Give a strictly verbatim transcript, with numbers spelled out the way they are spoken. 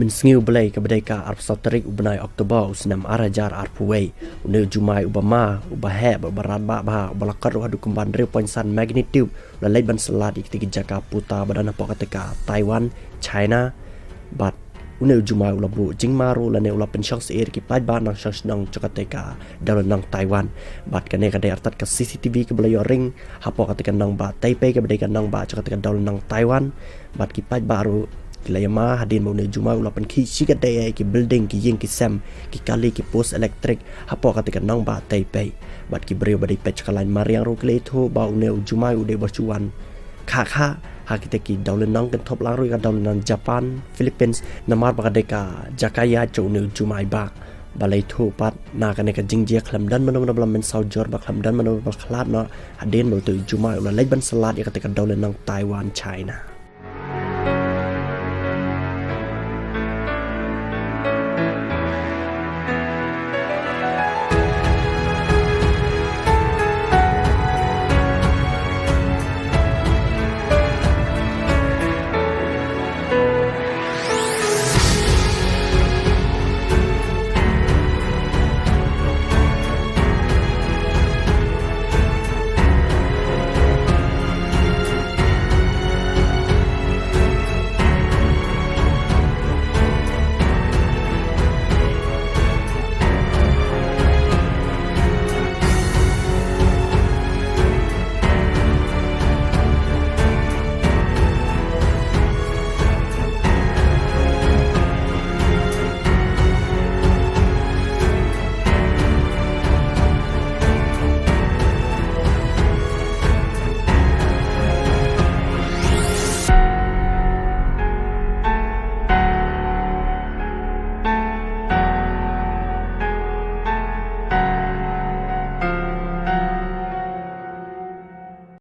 Sngi u Blei kaba dei ka arphew saw tarik u bnai October u snem ar hajar arphew wei, une u jumai uba ma, uba heh bad uba radbah bha, uba la kot ruh haduh kumba hynriew point san magnitude, u la leit ban sa lad ïa kata ki jaka puta ba don hapoh kata ka Taiwan, China. Bad une u jumai u la buh jingma ruh lane u la pynshong syier ïa ki paidbah nongshong shnong jong kata ka dewlynnong Taiwan. Bad kane ka dei artat ka C C T V kaba la ïoh ring hapoh kata ka nongbah Taipei kaba dei ka nongbah jong kata ka dewlynnong Taiwan. Bad ki paidbah ruh ki la ïa ma hadien ba une u jumai u la pynkhih shi katdei ïa ki building, ki ïing ki sem, ki kali, ki post elektrik hapoh kata ka nongbah Taipei. Bad ki briew ba dei peit sha ka lain mariang ruh ki la ïathuh ba une u jumai u dei ba shu wan khah khah ha kita ki dewlynnong, kynthup lang ruh ïa ka dewlynnong Japan, Philippines, namar ba ka dei ka jaka ïaid jong une u jumai bah. Ba la ïathuh pat na kane ka jingjia khlem don mano mano ba la mynsaw jur bad khlem don mano mano ba la khlad noh hadien ba utu u jumai u la leit ban sa lad ïa kata ka dewlynnong Taiwan, China.